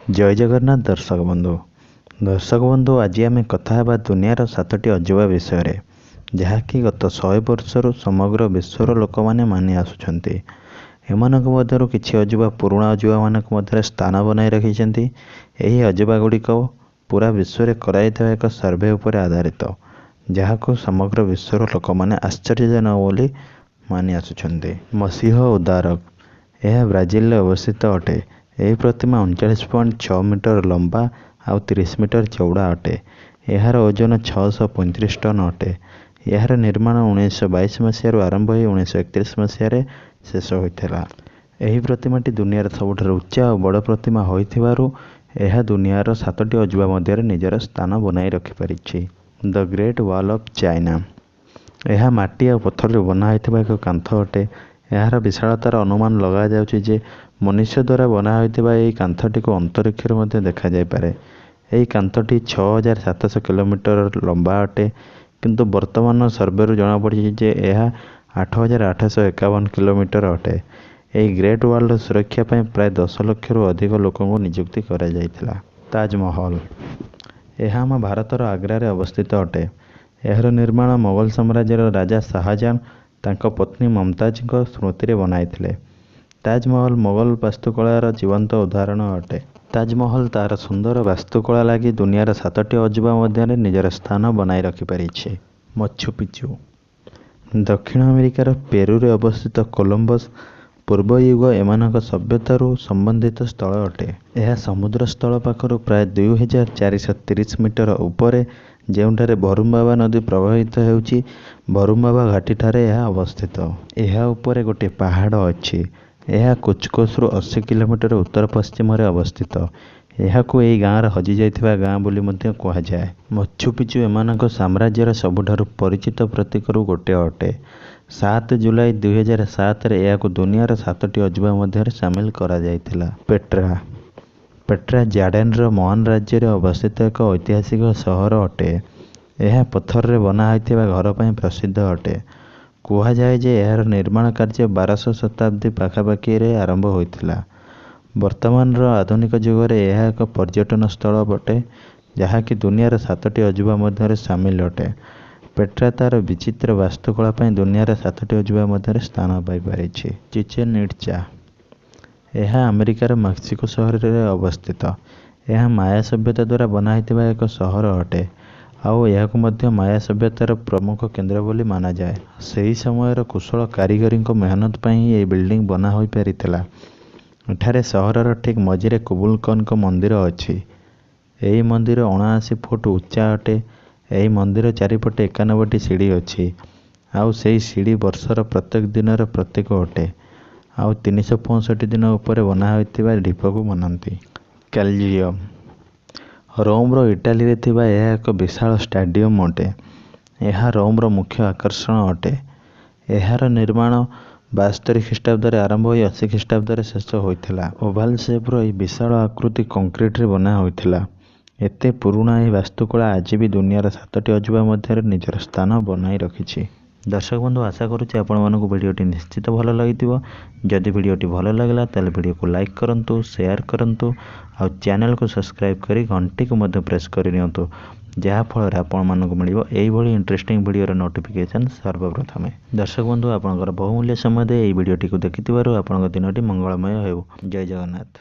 ଜୟ ଜଗନ୍ନାଥ ଦର୍ଶକ ବନ୍ଧୁ। ଦର୍ଶକ ବନ୍ଧୁ, ଆଜି ଆମେ କଥା ହେବା ଦୁନିଆର 7ଟି ଅଜୁବା ବିଷୟରେ, ଯାହାକି ଗତ 100 ବର୍ଷରୁ ସମଗ୍ର ବିଶ୍ୱର ଲୋକମାନେ ମାନି ଆସୁଛନ୍ତି। ଏମାନଙ୍କ ମଧ୍ୟରୁ କିଛି ଅଜୁବା ପୁରୁଣା ଅଜୁବାମାନଙ୍କ ମଧ୍ୟରେ ସ୍ଥାନ ବନାଇ ରଖିଛନ୍ତି। ଏହି ଅଜୁବା ଗୁଡ଼ିକ ପୁରା ବିଶ୍ୱରେ କରାଯାଇଥିବା ଏକ ସର୍ଭେ ଉପରେ ଆଧାରିତ, ଯାହାକୁ ସମଗ୍ର ବିଶ୍ୱର ଲୋକମାନେ ଆଶ୍ଚର୍ଯ୍ୟଜନକ ବୋଲି ମାନି ଆସୁଛନ୍ତି। ମସିହ ଉଦାରକ। ଏହା ବ୍ରାଜିଲରେ ଅବସ୍ଥିତ ଅଟେ। ଏହି ପ୍ରତିମା 39.6 ମିଟର ଲମ୍ବା ଆଉ 30 ମିଟର ଚଉଡ଼ା ଅଟେ। ଏହାର ଓଜନ 635 ଟନ୍ ଅଟେ। ଏହାର ନିର୍ମାଣ 1922 ମସିହାରୁ ଆରମ୍ଭ ହୋଇ 1931 ମସିହାରେ ଶେଷ ହୋଇଥିଲା। ଏହି ପ୍ରତିମାଟି ଦୁନିଆର ସବୁଠାରୁ ଉଚ୍ଚା ଓ ବଡ଼ ପ୍ରତିମା ହୋଇଥିବାରୁ ଏହା ଦୁନିଆର 7ଟି ଅଜୁବା ମଧ୍ୟରେ ନିଜର ସ୍ଥାନ ବନାଇ ରଖିପାରିଛି। The great wall of China. ଏହା ମାଟି ଆଉ ପଥରରୁ ବନା ହୋଇଥିବା ଏକ କାନ୍ଥ ଅଟେ। ଏହାର ବିଶାଳତାର ଅନୁମାନ ଲଗାଯାଉଛି ଯେ ମନୁଷ୍ୟ ଦ୍ୱାରା ବନା ହୋଇଥିବା ଏହି କାନ୍ଥଟିକୁ ଅନ୍ତରୀକ୍ଷରୁ ମଧ୍ୟ ଦେଖାଯାଇପାରେ। ଏହି କାନ୍ଥଟି 6700 କିଲୋମିଟର ଲମ୍ବା ଅଟେ, କିନ୍ତୁ ବର୍ତ୍ତମାନ ସର୍ଭେରୁ ଜଣାପଡ଼ିଛି ଯେ ଏହା 8851 କିଲୋମିଟର ଅଟେ। ଏହି ଗ୍ରେଟ୍ ୱାଲ୍ର ସୁରକ୍ଷା ପାଇଁ ପ୍ରାୟ 10 ଲକ୍ଷରୁ ଅଧିକ ଲୋକଙ୍କୁ ନିଯୁକ୍ତି କରାଯାଇଥିଲା। ତାଜମହଲ। ଏହା ଆମ ଭାରତର ଆଗ୍ରାରେ ଅବସ୍ଥିତ ଅଟେ। ଏହାର ନିର୍ମାଣ ମୋଗଲ ସାମ୍ରାଜ୍ୟର ରାଜା ଶାହଜାହାନ ତାଙ୍କ ପତ୍ନୀ ମମତାଜଙ୍କ ସ୍ମୃତିରେ ବନାଇଥିଲେ। ତାଜମହଲ ମୋଗଲ ବାସ୍ତୁକଳାର ଜୀବନ୍ତ ଉଦାହରଣ ଅଟେ। ତାଜମହଲ ତାର ସୁନ୍ଦର ବାସ୍ତୁକଳା ଲାଗି ଦୁନିଆର 7ଟି ଅଜୁବା ମଧ୍ୟରେ ନିଜର ସ୍ଥାନ ବନାଇ ରଖିପାରିଛି। ମଚ୍ଛୁ ପିଚୁ। ଦକ୍ଷିଣ ଆମେରିକାର ପେରୁରେ ଅବସ୍ଥିତ କୋଲମ୍ବସ ପୂର୍ବ ୟୁଗ ଏମାନଙ୍କ ସଭ୍ୟତାରୁ ସମ୍ବନ୍ଧିତ ସ୍ଥଳ ଅଟେ। ଏହା ସମୁଦ୍ର ସ୍ଥଳ ପାଖରୁ ପ୍ରାୟ 2430 ମିଟର ଉପରେ, ଯେଉଁଠାରେ ଭରୁମ୍ବାବା ନଦୀ ପ୍ରବାହିତ ହେଉଛି, ଭରୁମ୍ବାବା ଘାଟିଠାରେ ଏହା ଅବସ୍ଥିତ। ଏହା ଉପରେ ଗୋଟିଏ ପାହାଡ଼ ଅଛି। ଏହା କୁଚକୋସରୁ 80 କିଲୋମିଟର ଉତ୍ତର ପଶ୍ଚିମରେ ଅବସ୍ଥିତ। ଏହାକୁ ଏହି ଗାଁର ହଜିଯାଇଥିବା ଗାଁ ବୋଲି ମଧ୍ୟ କୁହାଯାଏ। ମଚ୍ଛୁ ପିଚୁ ଏମାନଙ୍କ ସାମ୍ରାଜ୍ୟର ସବୁଠାରୁ ପରିଚିତ ପ୍ରତୀକରୁ ଗୋଟେ ଅଟେ। 7 ଜୁଲାଇ 2007ରେ ଏହାକୁ ଦୁନିଆର 7ଟି ଅଜୁବା ମଧ୍ୟରେ ସାମିଲ କରାଯାଇଥିଲା। ପେଟ୍ରା। ପେଟ୍ରା ଜାର୍ଡେନର ମହାନ ରାଜ୍ୟରେ ଅବସ୍ଥିତ ଏକ ଐତିହାସିକ ସହର ଅଟେ। ଏହା ପଥରରେ ବନା ହୋଇଥିବା ଘର ପାଇଁ ପ୍ରସିଦ୍ଧ ଅଟେ। କୁହାଯାଏ ଯେ ଏହାର ନିର୍ମାଣ କାର୍ଯ୍ୟ 1200 ଶତାବ୍ଦୀ ପାଖାପାଖିରେ ଆରମ୍ଭ ହୋଇଥିଲା। ବର୍ତ୍ତମାନର ଆଧୁନିକ ଯୁଗରେ ଏହା ଏକ ପର୍ଯ୍ୟଟନ ସ୍ଥଳ ଅଟେ, ଯାହାକି ଦୁନିଆର 7ଟି ଅଜୁବା ମଧ୍ୟରେ ସାମିଲ ଅଟେ। ପେଟ୍ରା ତାର ବିଚିତ୍ର ବାସ୍ତୁକଳା ପାଇଁ ଦୁନିଆର 7ଟି ଅଜୁବା ମଧ୍ୟରେ ସ୍ଥାନ ପାଇପାରିଛି। ଚିଚେନ୍ ଇଟ୍ଜା। ଏହା ଆମେରିକାର ମେକ୍ସିକୋ ସହରରେ ଅବସ୍ଥିତ। ଏହା ମାୟା ସଭ୍ୟତା ଦ୍ୱାରା ବନା ହୋଇଥିବା ଏକ ସହର ଅଟେ, ଆଉ ଏହାକୁ ମଧ୍ୟ ମାୟା ସଭ୍ୟତାର ପ୍ରମୁଖ କେନ୍ଦ୍ର ବୋଲି ମାନାଯାଏ। ସେହି ସମୟର କୁଶଳ କାରିଗରୀଙ୍କ ମେହନତ ପାଇଁ ହିଁ ଏହି ବିଲ୍ଡିଂ ବନା ହୋଇପାରିଥିଲା। ଏଠାରେ ସହରର ଠିକ୍ ମଝିରେ କୁବୁଲକନଙ୍କ ମନ୍ଦିର ଅଛି। ଏହି ମନ୍ଦିର 79 ଫୁଟ ଉଚ୍ଚା ଅଟେ। ଏହି ମନ୍ଦିର ଚାରିପଟେ 91ଟି ସିଢ଼ି ଅଛି, ଆଉ ସେହି ସିଢ଼ି ବର୍ଷର ପ୍ରତ୍ୟେକ ଦିନର ପ୍ରତୀକ ଅଟେ, ଆଉ 365 ଦିନ ଉପରେ ବନା ହୋଇଥିବା ଢିପକୁ ମାନନ୍ତି। କ୍ୟାଲଜିୟମ। ରୋମର ଇଟାଲୀରେ ଥିବା ଏହା ଏକ ବିଶାଳ ଷ୍ଟାଡିୟମ ଅଟେ। ଏହା ରୋମର ମୁଖ୍ୟ ଆକର୍ଷଣ ଅଟେ। ଏହାର ନିର୍ମାଣ 72 ଖ୍ରୀଷ୍ଟାବ୍ଦରେ ଆରମ୍ଭ ହୋଇ 80 ଖ୍ରୀଷ୍ଟାବ୍ଦରେ ଶେଷ ହୋଇଥିଲା। ଓଭାଲ ସେପ୍ର ଏହି ବିଶାଳ ଆକୃତି କଂକ୍ରିଟରେ ବନା ହୋଇଥିଲା। ଏତେ ପୁରୁଣା ଏହି ବାସ୍ତୁକଳା ଆଜି ବି ଦୁନିଆର 7ଟି ଅଜୁବା ମଧ୍ୟରେ ନିଜର ସ୍ଥାନ ବନାଇ ରଖିଛି। ଦର୍ଶକ ବନ୍ଧୁ, ଆଶା କରୁଛି ଆପଣମାନଙ୍କୁ ଭିଡ଼ିଓଟି ନିଶ୍ଚିତ ଭଲ ଲାଗିଥିବ। ଯଦି ଭିଡ଼ିଓଟି ଭଲ ଲାଗିଲା, ତାହେଲେ ଭିଡ଼ିଓକୁ ଲାଇକ୍ କରନ୍ତୁ, ସେୟାର କରନ୍ତୁ ଆଉ ଚ୍ୟାନେଲକୁ ସବସ୍କ୍ରାଇବ୍ କରି ଘଣ୍ଟିକୁ ମଧ୍ୟ ପ୍ରେସ୍ କରିନିଅନ୍ତୁ, ଯାହାଫଳରେ ଆପଣମାନଙ୍କୁ ମିଳିବ ଏଇଭଳି ଇଣ୍ଟରେଷ୍ଟିଂ ଭିଡ଼ିଓର ନୋଟିଫିକେସନ୍ ସର୍ବପ୍ରଥମେ। ଦର୍ଶକ ବନ୍ଧୁ, ଆପଣଙ୍କର ବହୁମୂଲ୍ୟ ସମୟ ଦେଇ ଏହି ଭିଡ଼ିଓଟିକୁ ଦେଖିଥିବାରୁ ଆପଣଙ୍କ ଦିନଟି ମଙ୍ଗଳମୟ ହେଉ। ଜୟ ଜଗନ୍ନାଥ।